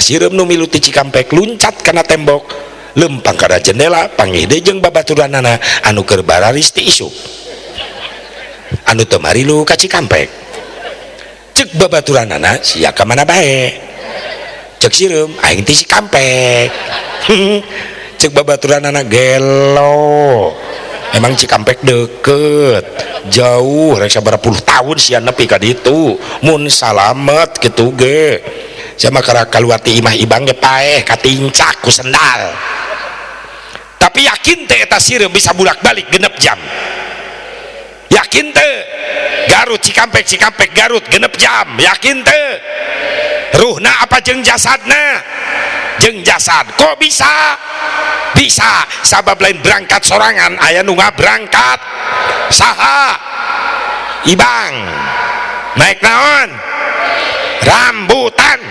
Eta sireum nu milu ti Cikampek luncat kana tembok, lempang kana jendela, panggih deui jeung babaturanana anu keur bararis ti isuk, anu teu marilu ka Cikampek. Cek babaturanana, "Sia ka mana bae?" Cek sireum, "Aing ti Cikampek." Cek babaturanana, "Gelo, emang Cikampek deket? Jauh, rek sabaraha puluh tahun sia nepi ka ditu, mun salamet kitu ge. Sia mah kaluar ti imah Ibang ge paeh, katincak ku sendal." Tapi yakin teh eta sireum bisa bulak-balik 6 jam? Yakin teh? Garut Cikampek, Cikampek Garut 6 jam, yakin teh? Ruhna apa jeung jasadna? Jeung jasad. Kok bisa? Bisa sabab lain berangkat sorangan, aya nu berangkat. Saha? Ibang. Naik naon? Rambutan.